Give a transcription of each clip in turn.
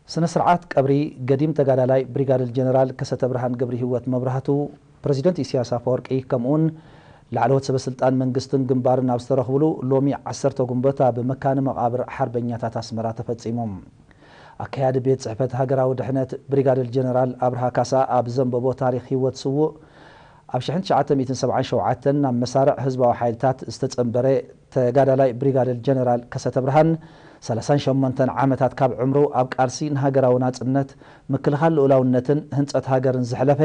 ስነ ስርዓት ቀብሪ ገዲም ተጋዳላይ ብሪጋደር ጀነራል ከሰተ ብርሃን ገብረ ህይወት መብራህቱ፣ ፕረዚደንት ኢሳያስ ኣፈወርቂ ከምኡውን ላዕለዎት ሰበ ስልጣን መንግስትን ግንባርን ኣብ ዝተረኽብሉ ሎሚ ዓሰርተ ጉንበት ኣብ መካነ መቓብር ሓርበኛታት ኣስመራ ተፈጺሙ። ኣካያዲ ቤት ጽሕፈት ሃገራዊ ድሕነት ብሪጋደር ጀነራል ኣብርሃ ካሳ ኣብ ዘንበቦ ታሪኽ ህይወት ስዉእ፣ ኣብ ሽሕን ትሽዓተ ሚእትን ሰብዓን ሸውዓተን ናብ መሳርዕ ህዝባዊ ሓይልታት ዝተጸንበረ ተጋዳላይ ብሪጋደር ጀነራል ከሰተ ብርሃን፣ ሰላሳን ሸሞንተን ዓመታት ካብ ዕምሩ ኣብ ቃልሲ ንሃገራዊ ናጽነት፣ ምክልኻል ልኡላውነትን ህንጸት ሃገርን ዘሕለፈ፣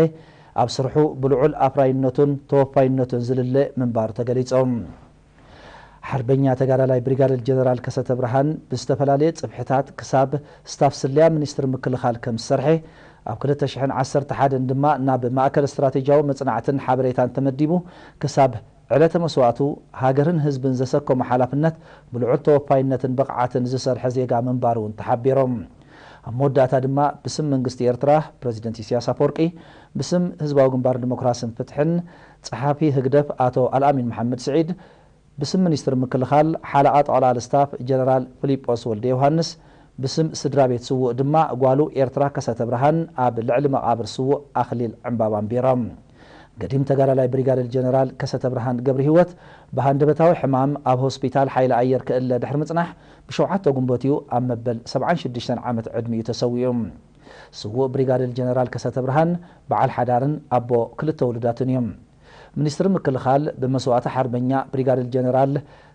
ኣብ ስርሑ ብልዑል ኣፍራይነቱን ተወፋይነቱን ዝልለ ምንባሩ ተገሊጾም። ሓርበኛ ተጋዳላይ ብሪጋደር ጀነራል ከሰተ ብርሃን ብዝተፈላለየ ጽፍሕታት ክሳብ ስታፍ ስለያ ሚኒስትሪ ምክልኻል ከም ዝሰርሐ፣ ኣብ ክልተ ሽሕን ዓሰርተ ሓደን ድማ ናብ ማእከል ስትራቴጂያዊ መጽናዕትን ሓበሬታን ተመዲቡ ክሳብ ዕለተ መስዋእቱ ሃገርን ህዝብን ዘሰከሞ ሓላፍነት ብልዑል ተወፋይነትን ብቕዓትን ዝሰርሐ ዜጋ ምንባሩ እውን ተሓቢሮም። ኣብ መወዳእታ ድማ ብስም መንግስቲ ኤርትራ ፕረዚደንት ኢሳያስ ኣፈወርቂ፣ ብስም ህዝባዊ ግንባር ዲሞክራስን ፍትሕን ጸሓፊ ህግደፍ ኣቶ ኣልኣሚን መሓመድ ስዒድ፣ ብስም ሚኒስትሪ ምክልኻል ሓለቓ ጠቕላሊ ስታፍ ጀነራል ፊሊጶስ ወልደ ዮሃንስ፣ ብስም ስድራ ቤት ስዉእ ድማ ጓሉ ኤርትራ ከሰተ ብርሃን ኣብ ልዕሊ መቓብር ስዉእ ኣኽሊል ዕምባባ ኣንቢሮም። ገዲም ተጋዳላይ ብሪጋደር ጀነራል ከሰተ ብርሃን ገብረ ህይወት ብሃንደበታዊ ሕማም ኣብ ሆስፒታል ሓይሊ ኣየር ክእለ ድሕሪ ምጽናሕ፣ ብሸውዓተ ጉንበት እዩ ኣብ መበል ሰብዓን ሽዱሽተን ዓመት ዕድሚኡ ተሰዊኡ። ስዉእ ብሪጋደር ጀነራል ከሰተ ብርሃን በዓል ሓዳርን ኣቦ ክልተ ውሉዳትን እዮም። ሚኒስትሪ ምክልኻል ብመስዋእቲ ሓርበኛ ብሪጋደር ጀነራል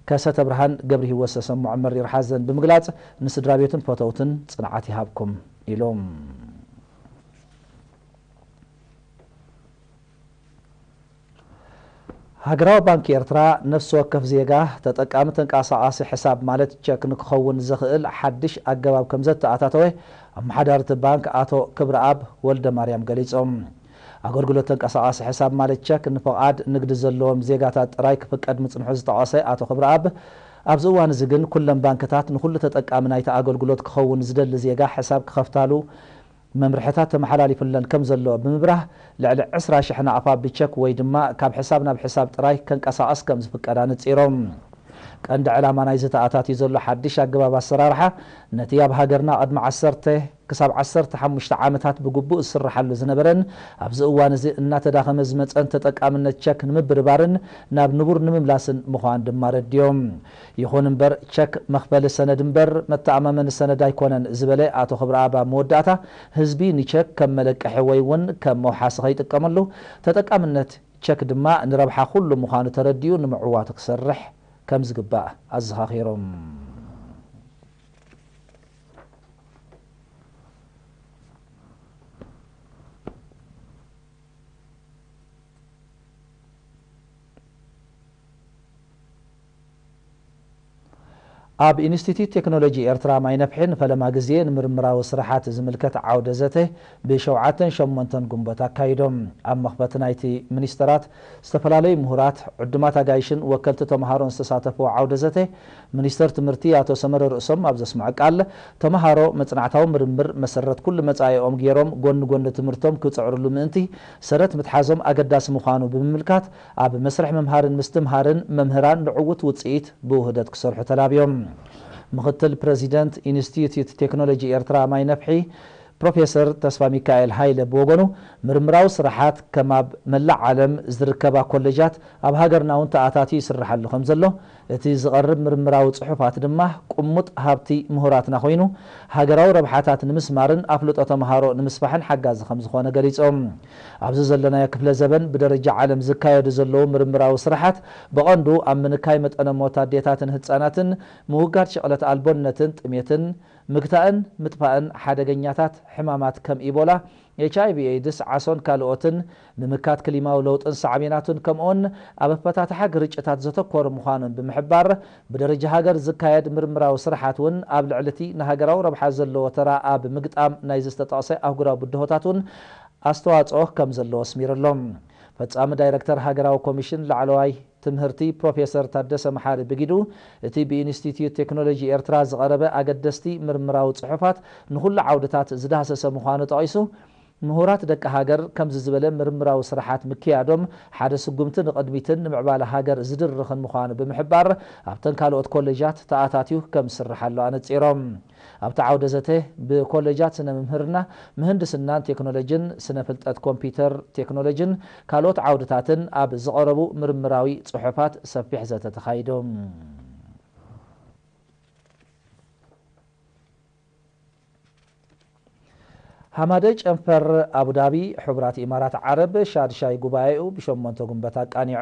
ከሰተ ብርሃን ገብረ ህይወት ዝተሰምዖ መሪር ሓዘን ብምግላጽ፣ ንስድራ ቤቱን ፈተውትን ጽንዓት ይሃብኩም ኢሉ። ሃገራዊ ባንክ ኤርትራ፣ ነፍሲ ወከፍ ዜጋ ተጠቃሚ ተንቀሳቓሲ ሕሳብ ማለት ቸክ ንክኸውን ዘኽእል ሓድሽ ኣገባብ ከም ዘተኣታተወ ኣመሓዳሪ እቲ ባንክ ኣቶ ክብረኣብ ወልደማርያም ገሊጾም። ኣገልግሎት ተንቀሳቓሲ ሕሳብ ማለት ቸክ ንፍቓድ ንግዲ ዘለዎም ዜጋታት ጥራይ ክፍቀድ ምጽንሑ ዝጠቐሰ ኣቶ ክብረኣብ፣ ኣብዚ እዋን እዚ ግን ኩለን ባንክታት ንኹሉ ተጠቃሚ ናይቲ ኣገልግሎት ክኸውን ዝደሊ ዜጋ ሕሳብ ክኸፍታሉ መምርሕታት ተመሓላሊፉለን ከም ዘሎ ብምብራህ፣ ልዕሊ ዕስራ ሽሕ ናቕፋ ብቸክ ወይ ድማ ካብ ሕሳብ ናብ ሕሳብ ጥራይ ከንቀሳቐስ ከም ዝፍቀድ ኣነጺሮም። ቀንዲ ዕላማ ናይዚ ተኣታትዩ ዘሎ ሓድሽ ኣገባብ ኣሰራርሓ፣ ነቲ ኣብ ሃገርና ቅድሚ ዓሰርተ ክሳብ ዓሰርተ ሓሙሽተ ዓመታት ብግቡእ ዝስርሓሉ ዝነበረን ኣብዚ እዋን እዚ እናተዳኸመ ዝመጸን ተጠቃምነት ቸክ ንምብርባርን ናብ ንቡር ንምምላስን ምዃን ድማ ረድዮም። ይኹን እምበር፣ ቸክ መኽፈሊ ሰነድ እምበር መተኣማመኒ ሰነድ ኣይኮነን ዝበለ ኣቶ ክብረኣብ ኣብ መወዳእታ፣ ህዝቢ ንቸክ ከም መለቀሒ ወይ እውን ከም መውሓሲ ከይጥቀመሉ፣ ተጠቃምነት ቸክ ድማ ንረብሓ ኩሉ ምዃኑ ተረዲኡ ንምዕዋቱ ክሰርሕ ከም ዝግባእ ኣዘኻኺሮም። ኣብ ኢንስቲትዩት ቴክኖሎጂ ኤርትራ ማይ ነፍሒ ንፈለማ ግዜ ንምርምራዊ ስራሓት ዝምልከት ዓውደ ዘተ ብሸውዓተን ሸሞንተን ጉንበት ኣካይዶም። ኣብ መኽፈቲ ናይቲ ሚኒስተራት ዝተፈላለዩ ምሁራት፣ ዕዱማት ኣጋይሽን ወከልቲ ተምሃሮን ዝተሳተፍዎ ዓውደ ዘተ፣ ሚኒስተር ትምህርቲ ኣቶ ሰመረ ርእሶም ኣብ ዘስምዖ ቃል፣ ተምሃሮ መጽናዕታዊ ምርምር መሰረት ኩሉ መጻኢኦም ገይሮም ጎኒ ጎኒ ትምህርቶም ክጽዕርሉ ምእንቲ ሰረት ምትሓዞም ኣገዳሲ ምዃኑ ብምምልካት፣ ኣብ መስርሕ ምምሃርን ምስትምሃርን መምህራን ንዕዉት ውጽኢት ብውህደት ክሰርሑ ተላብዮም። ምኽትል ፕረዚደንት ኢንስቲትዩት ቴክኖሎጂ ኤርትራ ማይ ነፍሒ ፕሮፌሰር ተስፋ ሚካኤል ሃይለ ብወገኑ፣ ምርምራዊ ስራሓት ከም ኣብ መላእ ዓለም ዝርከባ ኮሌጃት ኣብ ሃገርና እውን ተኣታትዩ ይስርሓሉ ከም ዘሎ፣ እቲ ዝቐርብ ምርምራዊ ጽሑፋት ድማ ቅሙጥ ሃብቲ ምሁራትና ኮይኑ፣ ሃገራዊ ረብሓታት ንምስማርን ኣፍልጦ ተምሃሮ ንምስፋሕን ሓጋዚ ከም ዝኾነ ገሊጾም። ኣብዚ ዘለናዮ ክፍለ ዘበን ብደረጃ ዓለም ዝካየዱ ዘለዉ ምርምራዊ ስራሓት ብቐንዱ ኣብ ምንካይ መጠነ ሞት ኣዴታትን ህጻናትን፣ ምውጋድ ሽቕለት ኣልቦነትን ጥሜትን፣ ምግታእን ምጥፋእን ሓደገኛታት ሕማማት ከም ኢቦላ፣ ኤች ኣይ ቪ ኤድስ፣ ዓሶን ካልኦትን፣ ምምካት ክሊማዊ ለውጥን ሳዕቤናቱን፣ ከምኡውን ኣብ ኣፈታትሓ ግርጭታት ዘተኮሩ ምዃኑን ብምሕባር፣ ብደረጃ ሃገር ዝካየድ ምርምራዊ ስራሓት እውን ኣብ ልዕሊ እቲ ንሃገራዊ ረብሓ ዘለዎ ተራ ኣብ ምግጣም ናይዚ ዝተጠቕሰ ኣህጉራዊ ብድሆታት እውን ኣስተዋጽኦ ከም ዘለዎ ኣስሚሩ ኣሎ። ፈጻሚ ዳይረክተር ሃገራዊ ኮሚሽን ላዕለዋይ ትምህርቲ ፕሮፌሰር ታደሰ መሓሪ ብጊዱ፣ እቲ ብኢንስቲትዩት ቴክኖሎጂ ኤርትራ ዝቐረበ ኣገደስቲ ምርምራዊ ጽሑፋት ንኹሉ ዓውድታት ዝዳህሰሰ ምዃኑ ጠቒሱ፣ ምሁራት ደቂ ሃገር ከምዚ ዝበለ ምርምራዊ ስራሓት ምክያዶም ሓደ ስጉምቲ ንቕድሚትን ንምዕባለ ሃገር ዝድርኽን ምዃኑ ብምሕባር፣ ኣብተን ካልኦት ኮሌጃት ተኣታትዩ ከም ዝስርሓሉ ኣነጺሮም። ኣብቲ ዓውደ ዘተ ብኮሌጃት ስነ ምምህርና፣ ምህንድስናን ቴክኖሎጂን፣ ስነ ፍልጠት ኮምፒውተር ቴክኖሎጂን ካልኦት ዓውድታትን ኣብ ዝቐረቡ ምርምራዊ ጽሑፋት ሰፊሕ ዘተ ተኻይዱ። ሃማደይ ጨንፈር ኣቡዳቢ ሕቡራት ኢማራት ዓረብ ሻድሻይ ጉባኤኡ ብሸሞንተ ጉንበት ኣቃኒዑ።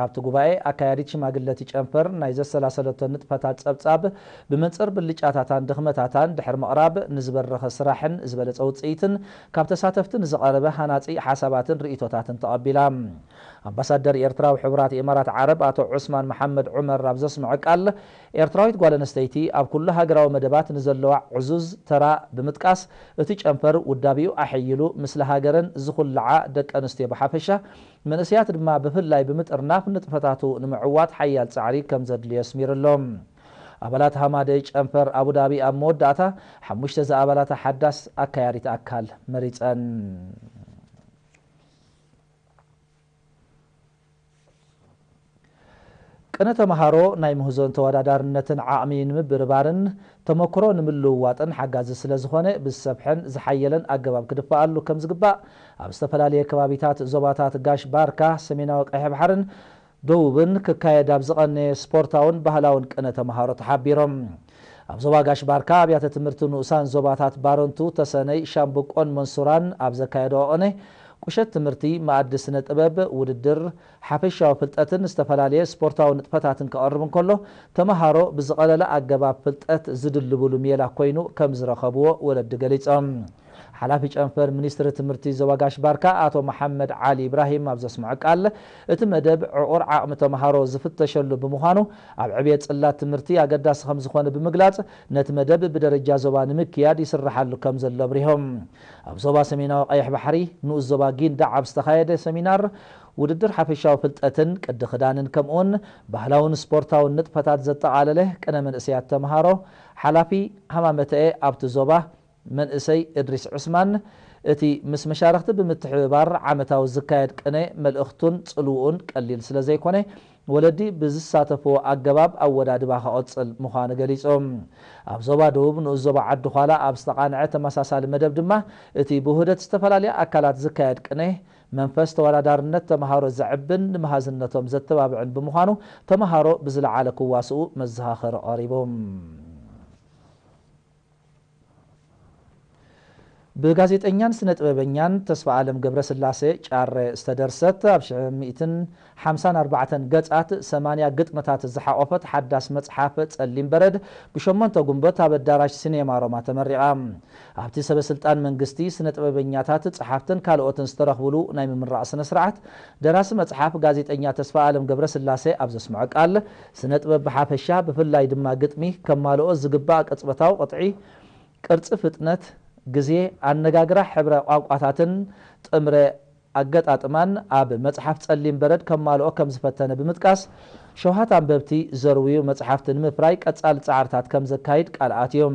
ኣብቲ ጉባኤ ኣካያዲት ሽማግለቲ ጨንፈር ናይ ዘሰላሰለቶ ንጥፈታት ጸብጻብ ብመንጽር ብልጫታታን ድኽመታታን ድሕሪ ምቕራብ ንዝበረኸ ስራሕን ዝበለጸ ውጽኢትን ካብ ተሳተፍቲ ንዝቐረበ ሃናጺ ሓሳባትን ርእይቶታትን ተቐቢላ። ኣምባሳደር ኤርትራ ኣብ ሕቡራት ኢማራት ዓረብ ኣቶ ዑስማን መሓመድ ዑመር ኣብ ዘስምዖ ቃል፣ ኤርትራዊት ጓል ኣንስተይቲ ኣብ ኩሉ ሃገራዊ መደባት ንዘለዋ ዕዙዝ ተራ ብምጥቃስ፣ እቲ ጨንፈር ውዳቤኡ ኣሐይሉ፣ ምስለ ሃገረን ዝኹልዓ ደቂ ኣንስትዮ ብሓፈሻ፣ መንእሰያት ድማ ብፍላይ ብምጥርናፍ ንጥፈታቱ ንምዕዋት ሓያል ጻዕሪ ከም ዘድልዮ ኣስሚሩ ኣሎ። ኣባላት ሃማደይ ጨንፈር ኣቡዳቢ ኣብ መወዳእታ፣ ሓሙሽተ ዝኣባላታ ሓዳስ ኣካያዲት ኣካል መሪጸን። ቅነ ተመሃሮ ናይ ምህዞን ተወዳዳርነትን ዓቕሚ ንምብርባርን ተመክሮ ንምልውዋጥን ሓጋዚ ስለ ዝኾነ፣ ብዝሰፍሐን ዝሓየለን ኣገባብ ክድፈኣሉ ከም ዝግባእ፣ ኣብ ዝተፈላለየ ከባቢታት ዞባታት ጋሽ ባርካ፣ ሰሜናዊ ቀይሕ ባሕርን ደቡብን ክካየድ ኣብ ዝቐነየ ስፖርታውን ባህላውን ቅነ ተመሃሮ ተሓቢሮም። ኣብ ዞባ ጋሽ ባርካ ኣብያተ ትምህርቲ ንኡሳን ዞባታት ባረንቱ፣ ተሰነይ፣ ሻምብቆን መንሱራን ኣብ ዘካየደኦ ቅነ፣ ቁሸት ትምህርቲ፣ መኣዲ ስነ ጥበብ፣ ውድድር፣ ሓፈሻዊ ፍልጠትን ዝተፈላለየ ስፖርታዊ ንጥፈታትን ክቐርብ እንከሎ፣ ተመሃሮ ብዝቐለለ ኣገባብ ፍልጠት ዝድልብሉ ሜላ ኮይኑ ከም ዝረኸብዎ ወለዲ ገሊጾም። ሓላፊ ጨንፈር ሚኒስትሪ ትምህርቲ ዞባ ጋሽ ባርካ ኣቶ መሓመድ ዓሊ ኢብራሂም ኣብ ዘስምዖ ቃል፣ እቲ መደብ ዕቑር ዓቕሚ ተመሃሮ ዝፍተሸሉ ብምዃኑ፣ ኣብ ዕብየት ጽላት ትምህርቲ ኣገዳሲ ከም ዝኾነ ብምግላጽ፣ ነቲ መደብ ብደረጃ ዞባ ንምክያድ ይስርሓሉ ከም ዘሎ ኣብሪሆም። ኣብ ዞባ ሰሜናዊ ቀይሕ ባሕሪ ንኡስ ዞባ ጊንዳዕ ኣብ ዝተኻየደ ሰሚናር፣ ውድድር ሓፈሻዊ ፍልጠትን ቅዲ ክዳንን ከምኡውን ባህላውን ስፖርታውን ንጥፈታት ዘጠቓለለ ቅነ መንእሰያት ተምሃሮ ሓላፊ ሃማመተኤ ኣብቲ ዞባ መንእሰይ እድሪስ ዑስማን፣ እቲ ምስ መሻርኽቲ ብምትሕብባር ዓመታዊ ዝካየድ ቅነ መልእኽቱን ጽልውኡን ቀሊል ስለ ዘይኮነ፣ ወለዲ ብዝሳተፍዎ ኣገባብ ኣወዳድባ ክቕጽል ምዃኑ ገሊጾም። ኣብ ዞባ ደቡብ ንኡስ ዞባ ዓዲ ዃላ ኣብ ዝተቓንዐ ተመሳሳሊ መደብ ድማ፣ እቲ ብውህደት ዝተፈላለያ ኣካላት ዝካየድ ቅነ፣ መንፈስ ተወዳዳርነት ተምሃሮ ዘዕብን ንመሃዝነቶም ዘተባብዕን ብምዃኑ፣ ተምሃሮ ብዝለዓለ ክዋስኡ መዘኻኸሪ ቀሪቡ። ብጋዜጠኛን ስነ ጥበበኛን ተስፋ ኣለም ገብረስላሴ ጫረ ዝተደርሰት ኣብ ሽሕ ሚእትን ሓምሳን ኣርባዕተን ገጻት ሰማንያ ግጥምታት ዝሓቖፈት ሓዳስ መጽሓፍ ጸሊም በረድ ብሸሞንተ ጉንበት ኣብ ኣዳራሽ ሲኔማ ሮማ ተመሪቓ። ኣብቲ ሰበ ስልጣን መንግስቲ፣ ስነ ጥበበኛታት፣ ጸሓፍትን ካልኦትን ዝተረኽብሉ ናይ ምምራቕ ስነ ስርዓት፣ ደራሲ መጽሓፍ ጋዜጠኛ ተስፋ ኣለም ገብረስላሴ ኣብ ዘስምዖ ቃል፣ ስነ ጥበብ ብሓፈሻ ብፍላይ ድማ ግጥሚ ከማልኦ ዝግባእ ቅጽበታዊ ቅጥዒ፣ ቅርጺ፣ ፍጥነት፣ ግዜ፣ ኣነጋግራ፣ ሕብረ ቋንቋታትን ጥምረ ኣገጣጥማን ኣብ መጽሓፍ ጸሊም በረድ ከማልኦ ከም ዝፈተነ ብምጥቃስ፣ ሸውሃት ኣንበብቲ ዘርውዩ መጽሓፍቲ ንምፍራይ ቀጻሊ ጻዕርታት ከም ዘካይድ ቃል ኣትዩ።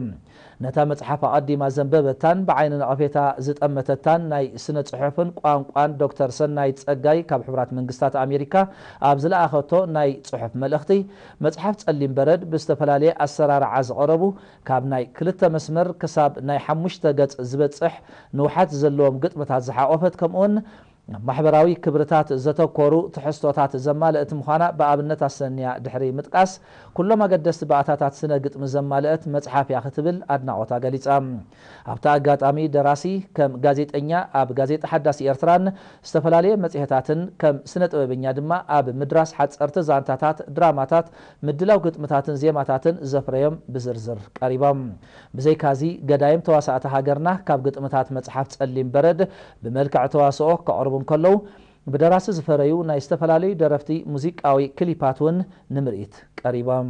ነታ መጽሓፍ ኣቐዲማ ዘንበበታን ብዓይኒ ነቐፌታ ዝጠመተታን ናይ ስነ ጽሑፍን ቋንቋን ዶክተር ሰናይት ጸጋይ ካብ ሕቡራት መንግስታት ኣሜሪካ ኣብ ዝለኣኸቶ ናይ ጽሑፍ መልእኽቲ፣ መጽሓፍ ጸሊም በረድ ብዝተፈላለየ ኣሰራርዓ ዝቐረቡ ካብ ናይ ክልተ መስመር ክሳብ ናይ ሓሙሽተ ገጽ ዝበጽሕ ንውሓት ዘለዎም ግጥምታት ዝሓቖፈት፣ ከምኡውን ኣብ ማሕበራዊ ክብርታት ዘተኮሩ ትሕዝቶታት ዘማልእት ምዃና ብኣብነት ኣሰንያ ድሕሪ ምጥቃስ፣ ኩሎም ኣገደስቲ ባእታታት ስነ ግጥሚ ዘማልእት መጽሓፍ እያ ክትብል ኣድናቖታ ገሊጻ። ኣብቲ ኣጋጣሚ ደራሲ ከም ጋዜጠኛ ኣብ ጋዜጣ ሓዳስ ኤርትራን ዝተፈላለየ መጽሔታትን፣ ከም ስነ ጥበበኛ ድማ ኣብ ምድራስ ሓጸርቲ ዛንታታት፣ ድራማታት፣ ምድላው ግጥምታትን ዜማታትን ዘፍረዮም ብዝርዝር ቀሪቦም። ብዘይካዚ፣ ገዳይም ተዋሳእቲ ሃገርና ካብ ግጥምታት መጽሓፍ ጸሊም በረድ ብመልክዕ ተዋስኦ ከቕርቡ እንከለዉ፣ ብደራሲ ዝፈረዩ ናይ ዝተፈላለዩ ደረፍቲ ሙዚቃዊ ክሊፓት እውን ንምርኢት ቀሪቦም።